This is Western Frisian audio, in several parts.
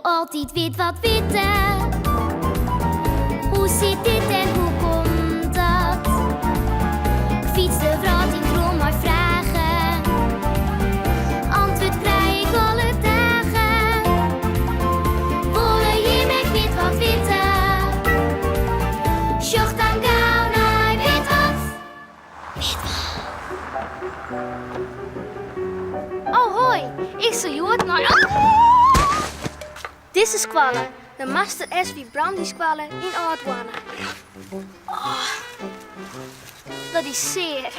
wol altyd wit wat witte. Hoe sit dit en hoe komt dat? Ik fyts de wrâld yn troch mei fragen. Antwurd krij ik alle dagen. Wolle jim ek wit wat witte? Sjoch dan gau nei Wit Wat! Wit Wat! Oh hoi, ik sil hjoed nei dizze skoalle, de Master SV Brandyskoalle yn Aldhoarne. Oh, dat die sear.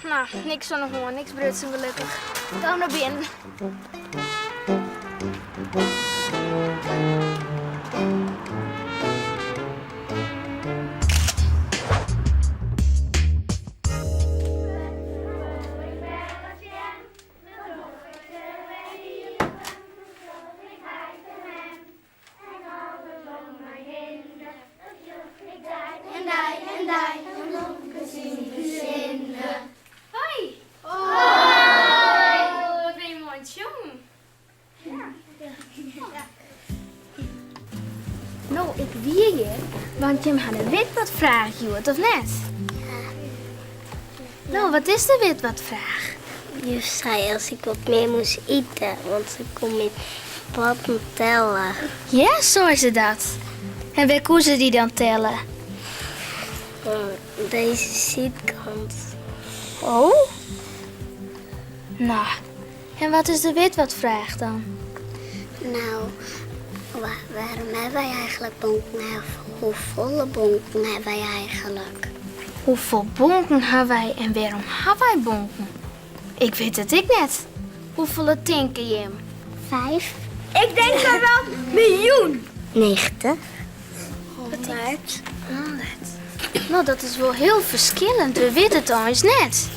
No, niks oan de hân, niks brutsen gelokkich. Gau nei binnen. Hoi! Hoi! Wat binne je moai oan it sjongen. No, ik wie hjir, want jim ha de witwatfraach hjoed, of net? No, wat is de witwatfraach? Juf sei as ik wat mear moast ite, want se koe myn platten telle. Ja, sei se dat? En wêr koe se dy dan telle? Oan dizze sydkant. Oh? No, en wat is de witwatfraach dan? No, wêrom hawwe wy eigenlik bonken of hoefolle bonken hawwe wy eigenlik? Hoefolle bonken hawwe wy en wêrom hawwe wy bonken? Ik wit it ek net. Hoefolle tinke jim? Fiif. Ik denk dan wel miljoen. 90. 100. 100. No, dat is wol hiel ferskillend. We witte it eins net.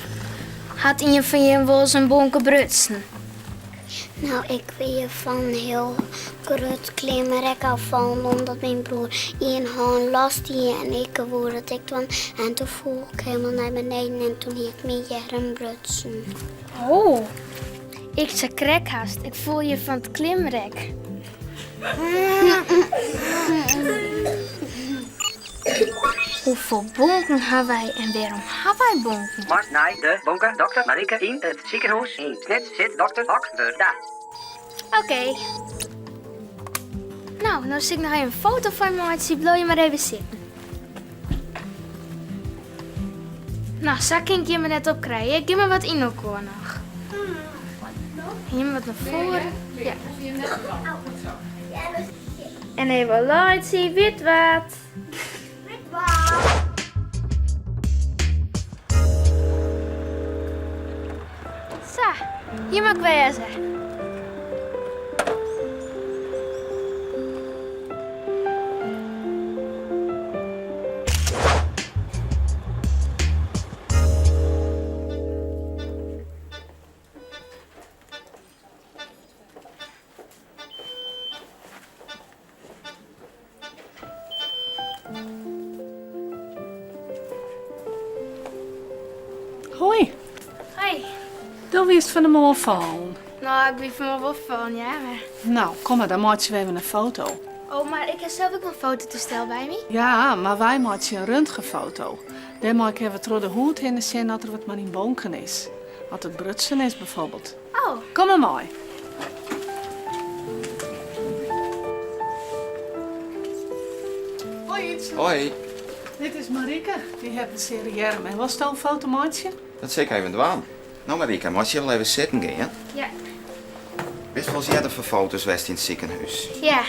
Hat ien fan jim wolris in bonke brutsen? No, ik wie fan hiel grut klimrek ôffallen omdat myn broer ien hân last hie en ik woe dat ek dwaan. En toen foel ik helemaal nei beneden en toen hie ik myn earm brutsen. Oh, ik sa krekt hast. Ik foel hjir fan it klimrek. Hoefolle bonken ha wy en wêrom ha wy bonken? Moatst nei de bonkedokter Marieke yn it sikehûs yn Snits sit dokter Hokwerda. Oké. No, no sil ik noch even in foto fan je meitsje. Bliuw je mar even sitten. No, sa kin ik jimme net opkrije. Gean mar wat yn elkoar noch. Jimme wat nei foaren. Ja. En even laitsje, wit wat. Wit wat. Sa, hjir moat ik wêze. Hoi. Hoi. Do wiest fan 'e moarn fallen. No, ik wie fan 'e moarn wol fallen, ja. Mar... No, kom mar, dan meitsje we even in foto. Oh, mar ik ha sels ek wol in fototastel by my. Ja, mar wy meitsje in röntgenfoto. Dêrmei kinne we troch de hûd hinne sjen oft der wat mei dyn bonken is. As it brutsen is bijvoorbeeld. Oh. Kom mar mei. Hoi Ietse. Hoi. Dit is Marieke, dy hat in seare earm. En wolsto in foto meitsje? Dat sil ik even dwaan. No Marieke, moatst hjir wol even sitten gean. Ja. Bist wolris earder foar foto's west yn it sikehûs? Ja.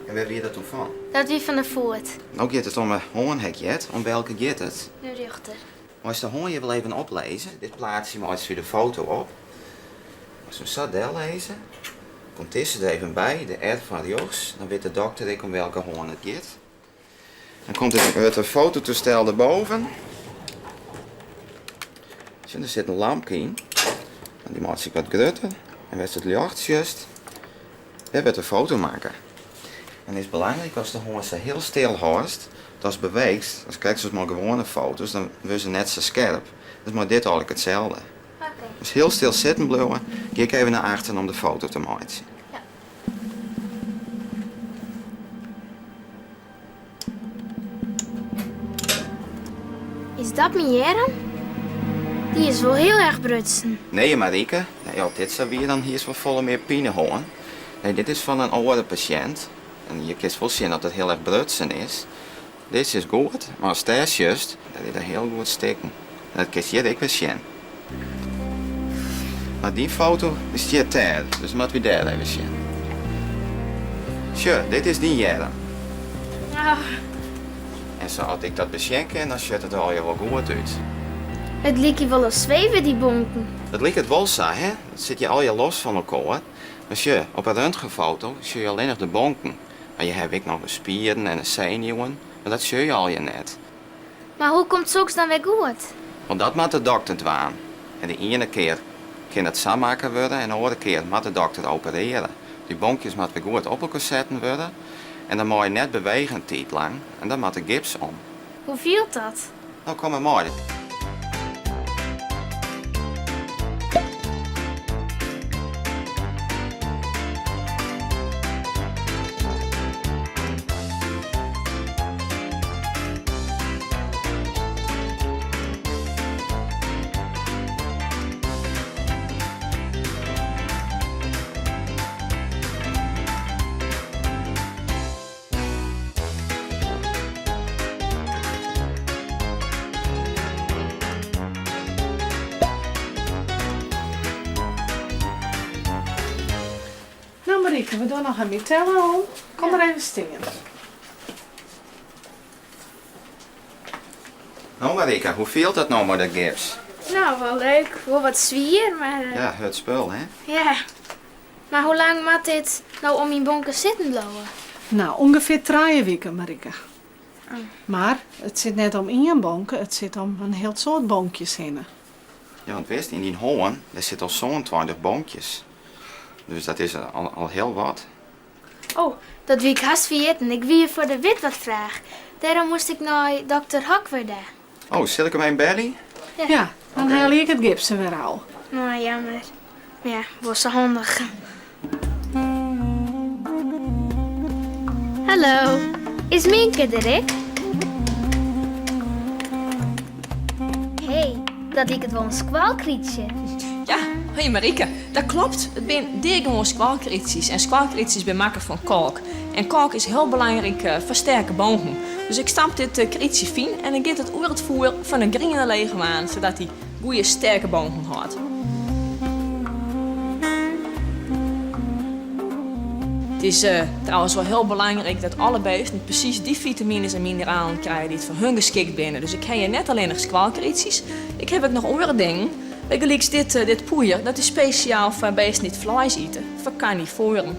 En wêr wie dat toen fan? Dat wie fan de foet. No giet it om 'e hân, ha ik heard. Om welke giet it? De rjochter. Meist de hân hjir wol even oplizze? Dit plaatsje meitsje wy de foto op. As we sa dellizze, komt dizze der even by, de R fan rjochts. Dan wit de dokter ek om welke hân it giet. Dan komt it, wurdt it fototoestel derboven. Sjoch, der sit in lampke yn. Dy meitsje ik wat grutter. En wêr'tst it ljocht sjochst, dêr wurdt de foto makke. En it is belangryk ast de hân sa hiel stil hâldst, datst beweechst, dat is krekt sa as mei gewoane foto's, dan wurde se net sa skerp. Dat is mei dit eigentlik itselde. Dus hiel stil sitten bliuwe, gean ik even nei achteren om de foto te meitsjen. Ja. Is dat myn earm? Dy is wol hiel erch brutsen. Nee, Marieke. Nee, as dit sa wie, dan hiest wol folle mear pine hân. Nee, dit is fan in oare pasjint. En je kinst wol sjen dat it hiel erch brutsen is. Dizze is goed, mar ast dêr sjochst, dêr is er hiel goed stikken. En dat kinst hjir ek wer sjen. Mar dyn foto dy stiet dêr, dus moatte wy dêr even sjen. Sjoch, dit is dyn earm. En sa as ik dat besjen kin, dan sjocht it der allegear wol goed út. It lykje wol as sweve, dy bonken. It liket wol sa, hè? It sit hjir allegear los fan elkoar. Mar sjoch, op 'e röntgenfoto sjoch je allinnich de bonken. Mar je hawwe ek noch de spieren en de senuwen, mar dat sjoch je allegear net. Mar hoe komt soks dan wer goed? Want dat moat de dokter dwaan. En de iene kear kin it sa makke wurde en de oare kear moat de dokter operearje. Dy bonkjes moatte wer goed op elkoar setten wurde en dan mei je net bewege in tiid lang en dan moat de gips om. Hoe fielt dat? No kom mar mei. No Marieke, we dogge noch in mitella om. Kom mar even stean. No Marieke, hoe fielt dat no mei dat gips? No, wol leuk. Wol wat swier, mar. Ja, hurd spul, hè? Ja. Mar hoe lang moat dit no om myn bonken sitten bliuwe? No, ûngefear trije wiken, Marieke. Mar it sit net om ien bonke, it sit om in hiel soad bonkjes hinne. Ja, want witst, yn dyn hân, dêr sit al sânentweintich bonkjes. Dus dat is al hiel wat. Oh, dat wie ik hast ferjitten. Ik wie foar de witwatfraach. Dêrom moast ik nei dokter Hokwerda. Oh, sil ik him even belje? Ja, dan helje ik it gips der wer ôf. No, jammer. Mar ja, wol sa handich. Hallo, is Minke der ek? Hé, dat liket wol in skoalkrytsje. Ja, hoi Marieke. Dat klopt, it binne deagewoan skoalkrytsjes en skoalkrytsjes binne makke fan kalk. En kalk is hiel belangryk foar sterke bonken. Dus ik stamp dit krytsje fyn en dan giet it oer it foer fan 'e griene leguaan, sadat hy goede sterke bonken hâldt. It is trouwens wol hiel belangryk dat alle beesten presys dy fitamines en mineralen krije dy't foar hun geskikt binne. Dus ik ha hjir net allinnich skoalkrytsjes, ik haw ek noch oare dingen. Bygelyks dit, dit poeier, dat is spesjaal foar beesten dy't fleis ite, foar karnivoaren.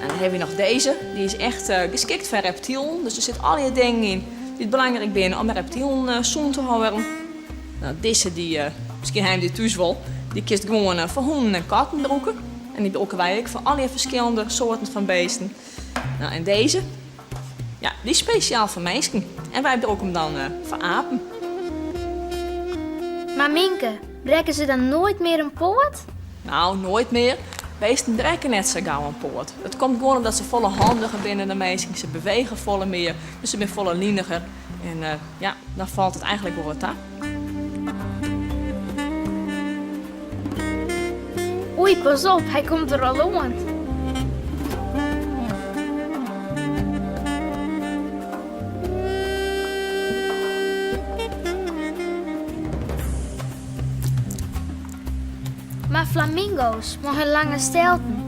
En dan hawwe we noch dizze, dy is echt geskikt foar reptilen. Dus der sit allegear dingen yn dy't belangryk binne om reptilen sûn te hâlden. No, dizze, dy, miskien ha jim dy thús wol, dy kinst gewoan foar hûnen en katten brûke. En dy brûke wy ek foar allegear ferskillende soarten fan beesten. No, en dizze, ja, dy is spesjaal foar minsken. En wy brûke 'm dan foar apen. Mar Minke, brekke se dan noait mear in poat? No, noait mear. Beesten brekke net sa gau in poat. Dat komt gewoan omdat se folle handiger binne dan minsken. Se bewege folle mear, dus se binne folle liniger. En ja, dan falt it eigenlik wol wat ta. Oei, pas op, hy komt der al oan. Mar flamingo's mei hun lange stelten,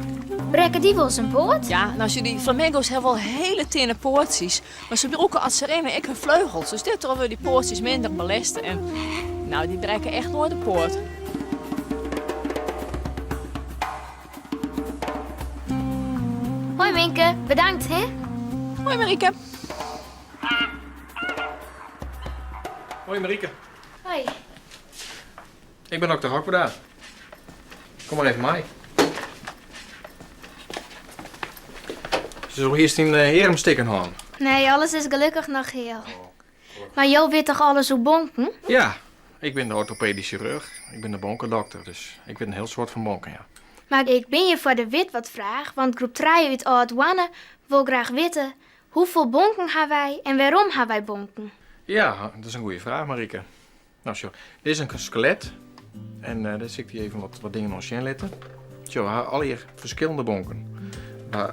brekke dy wolris in poat? Ja, no sjoch, dy flamingo's hawwe wol hiele tinne poatsjes. Mar se brûke as se rinne ek hun fleugels, dus dêrtroch wurde dy poatsjes minder belêste en no, dy brekke echt noait in poat. Hoi Minke, bedankt hè. Hoi Marieke. Hoi Marieke. Hoi. Ik bin dokter Hokwerda. Kom mar even mei. Dus hoe hiest dyn earm stikken hân? Nee, alles is gelokkich noch hiel. Mar jo witte toch alles oer bonken? Ja, ik bin de ortopedysk sjirurch. Ik bin de bonkedokter, dus ik wit in hiel soad fan bonken, ja. Mar ik bin hjir foar de witwatfraach, want groep trije út Aldhoarne wol graach witte, hoefolle bonken ha wy en wêrom ha wy bonken? Ja, dat is in goede fraach, Marike. Nou, sjoch, dit is in skelet. En uh, dêr sil ik dy even wat, wat dingen oan sjen litte. Sjoch, we ha allegear ferskillende bonken. We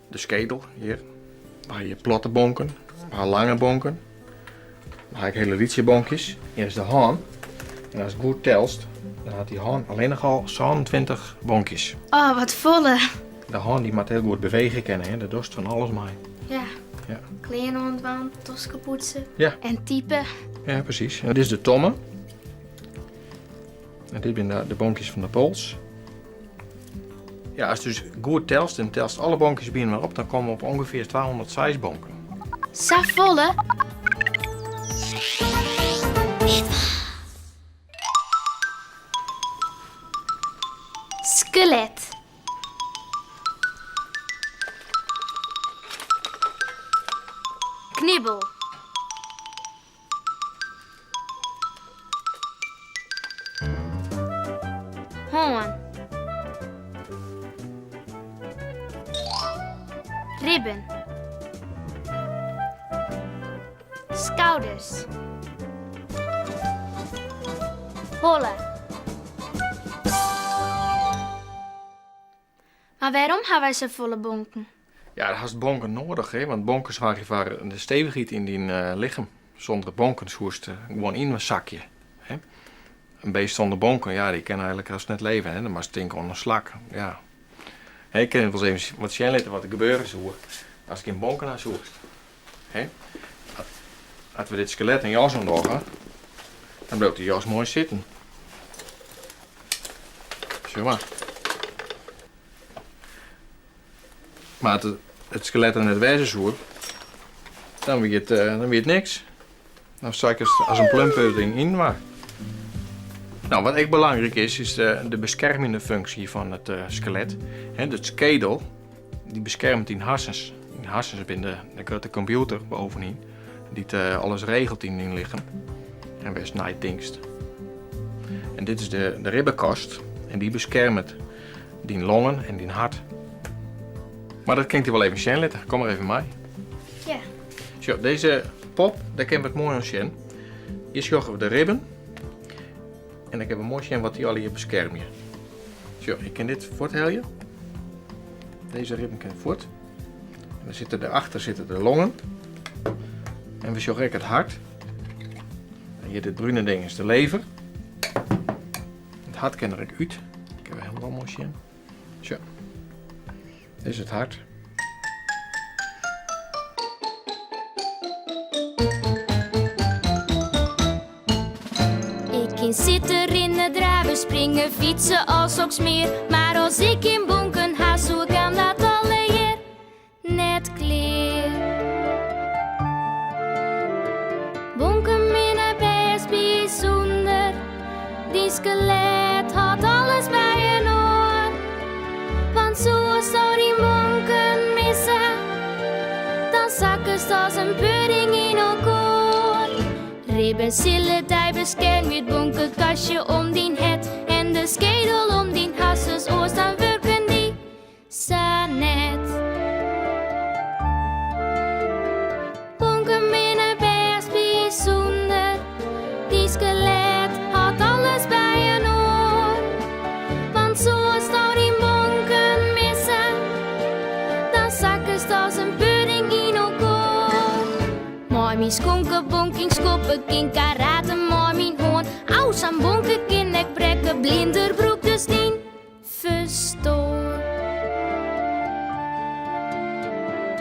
de skedel hjir. We ha hjir platte bonken, we ha lange bonken. We ha ek hiele lytse bonkjes. Hjir is de hân. En ast goed telst, dan hat dy hân allinnich al 27 bonkjes. Oh, wat folle. De hân dy moat hiel goed bewege kinne, hè? Dêr dochst fan alles mei. Ja. Ja. Klean oandwaan, tosken poetse ja. en type. Ja, presys. En dit is de tomme. En dit binne de bonkjes fan de pols. Ja, ast dus goed telst en telst alle bonkjes byinoar op, dan komme we op ûngefear 206 bonken. Safolle? Skelet. Knibbel. Hân. Ribben. Skouders. Holle. Mar wêrom ha wy safolle bonken? Ja, hast bonken noadich, hè, want bonken soargje foar de stevichheid yn dyn lichem. Sûnder bonken soest gewoan ynsakje. Hè. In beest sûnder bonken, ja, dy kin eigenlik hast net leve. Hè. Dan moatst tinke oan in slak. Ja. Hè, ik kin wolris even wat sjen litte wat der gebeure soe ast gjin bonken ha soest. Hè. As we dit skelet in jas oandogge, dan bliuwt de jas moai sitten. Sjoch mar. Mar as it skelet der net wêze soe, dan wie it, eh, dan wie it niks. Dan sakkest as in plumpudding yninoar. No, wat ek belangryk is, is de, de beskermjende funksje fan it eh, skelet. Hè, de skedel, dy beskermt dyn harsens. Dyn harsens binne de, de grutte kompjûter bovenyn, dy't eh, alles regelt yn dyn lichem. En wêr'tst neitinkst. En dit is de, de ribbekast en dy beskermet dyn longen en dyn hart. Mar dat kin ik dy wol even sjen litte. Kom mar even mei. Ja. Sjoch, dizze pop, dêr kinne we it moai oan sjen. Hjir sjogge we de ribben. En dan kinne we moai sjen wat dy allegear beskermje. Sjoch, ik kin dit fuorthelje. Dizze ribben kinne fuort. En dan sitte derachter sitte de longen. En we sjogge ek it hart. En hjir dit brune ding is de lever. It hart kin der ek út. Kinne we hielendal moai sjen. Sjoch. Dit is it hart. Ik kin sitte, rinne, drave, springe, fytse, al soks mear. Mar as ik gjin bonken ha, soe kaam dat allegear net klear. Bonken binne bêst bysûnder, dyn skelet hâldt alles byinoar. Want soesto dyn bonken misse, dan sakkest as in pudding yn elkoar. Ribben sille dy beskermje, it bonkekastje om dyn hert en de skedel om dyn harsens, oars dan wurken dy sa net. Bonken binne bêst bysûnder, dyn skelet hâldt alles byinoar. Want soesto dyn bonken misse, dan sakkest as in pudding yn elkoar. Mei myn skonkebonken skop ik kin karate mei myn hân. Au, sa'n bonke kin ek brekke, blinder brûk dus dyn ferstân.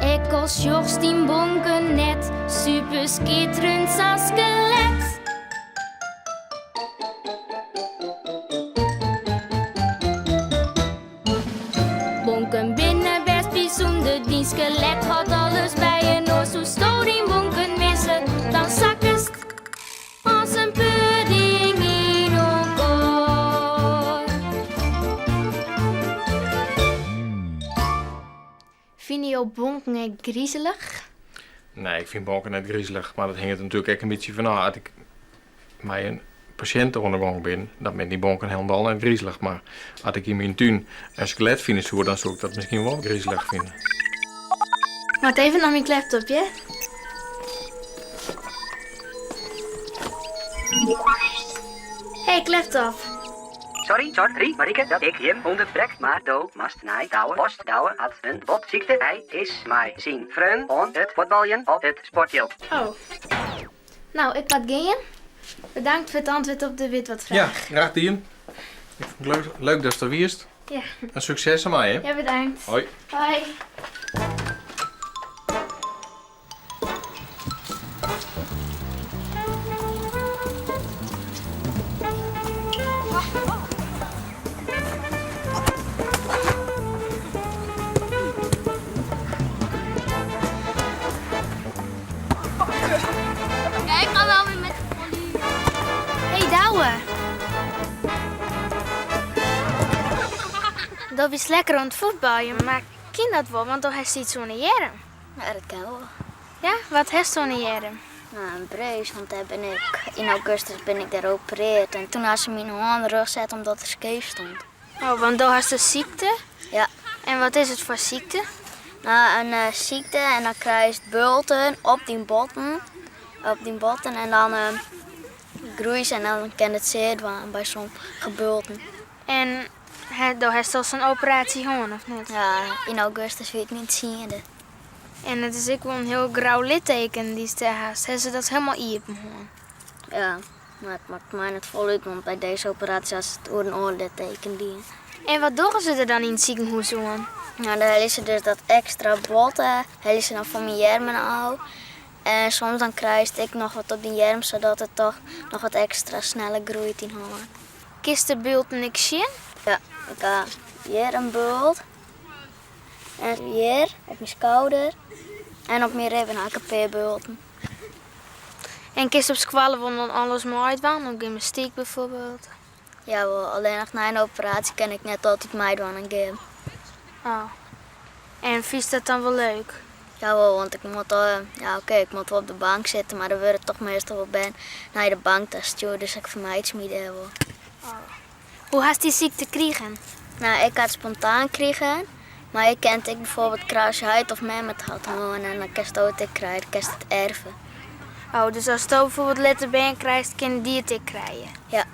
Ek al sjochst dyn bonken net, super skitterend sa'n skelet. Bonken binne bêst bysûnder, dyn skelet hâldt alles byinoar. Soesto dyn bonken misse, dan sakkest as in pudding yn elkoar. Fine jo bonken ek grizelich? Nee, ik fyn bonken net grizelich, mar dat hinget der natuerlik ek in bytsje fan ôf. As ik mei in pasjint oan de gong bin, dan binne dy bonken hielendal net grizelich. Mar as ik yn myn tún in skelet fine soe, dan soe ik dat miskien wol grizelich fine. Moat even nei myn laptop, hear. Hey Kleptop. Sorry, sorry, Marieke, dat ik jim ûnderbrek, mar do moatst nei Douwe Post. Douwe hat in botsykte. Hy is mei syn freon oan it fuotbaljen op it sportfjild. Oh. No, ik moat gean. Bedankt foar it antwurd op de witwatfraach. Ja, graach dien. Ik fûn it leuk, leuk datst der wiest. Ja. En sukses dermei, hè. Ja, bedankt. Hoi. Hoi. Ja, ik ga wel weer met de volley. Hey Douwe. Do bist lekker oan it fuotbaljen, mar kin dat wol, want do hast yts oan 'e earm. Ja, dat kin wol. Ja, wat hast oan 'e earm? Nou, in breus, want dêr bin ik yn augustus bin ik dêr operearre en toen ha se myn hân rjocht set omdat er skeef stond. Oh, want do hast in sykte? Ja. En wat is it foar sykte? Nou, in eh, sykte en dan krijst bulten op dyn botten, op dyn botten en dan uh, groeie se en dan kin it sear dwaan by sommige bulten. En do hast al sa'n operaasje hân, of net? Ja, yn augustus wie it myn tsiende. En it is ek wol in hiel grou litteken dy'tst dêr hast. Ha se dat helemaal iepen hân? Ja, mar it makket my net folle út, want by dizze operaasje ha se it oer in oar litteken dien. En wat dogge se der dan yn it sikehûs oan? Nou, dan helje se dus dat ekstra bot, helje se dan fan myn earmen ôf. En soms dan krijst ek noch wat op dyn earm, sadat it toch noch wat ekstra sneller groeit dyn hân. Kinst de bulten ek sjen? Ja, ik ha hjir in bult. En hjir op myn skouder en op myn ribben ha ik in pear bulten. En kinst op skoalle wol noch alles meidwaan, op gymnastyk bijvoorbeeld? Jawol, allinnich nei in operaasje kin ik net altyd meidwaan oan gym. Oh. En fynst dat dan wol leuk? Jawol, want ik moat, ja oké, ik moat wol op de bank sitte, mar der wurde toch meastal wol bern nei de bank ta stjoerd, dus ik fermeitsje my dêr wol. Oh. Hoe hast dy sykte krigen? Nou, ik ha it spontaan krigen, mar je kin it ek bijvoorbeeld krije as je heit of mem it hat hân en dan kinsto it ek krije, dan kinst it erve. Oh, dus asto bijvoorbeeld letter bern krijst, kinne dy it ek krije? Ja.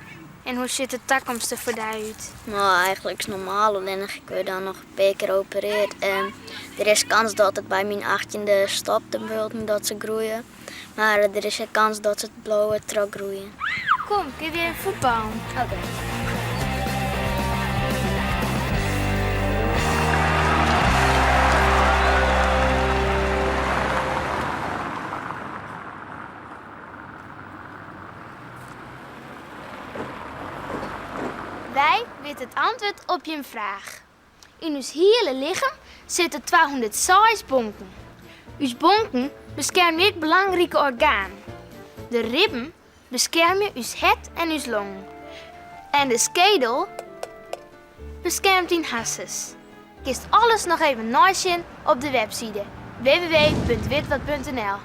En hoe sjocht de takomst der foar dy út? No, eigentlik is normaal, allinnich ik wurd dan noch in pear kear operearre en der is kâns dat it by myn achttjinde stopt, de bulten dat se groeie. Mar der is ek kâns dat se bliuwe trochgroeien. Kom, gean wer fuotballen. Oké. Wy witte it antwurd op jim fraach. Yn ús hiele lichem sitte 206 bonken. Us bonken beskermje ek belangrike organen. De ribben beskermje ús hert en ús longen. En de skedel beskermt dyn harsens. Kinst alles noch even neisjen op de webside www.witwat.nl.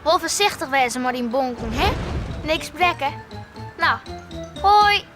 Wol foarsichtich wêze mei dyn bonken, hè? Niks brekke. No, hoi!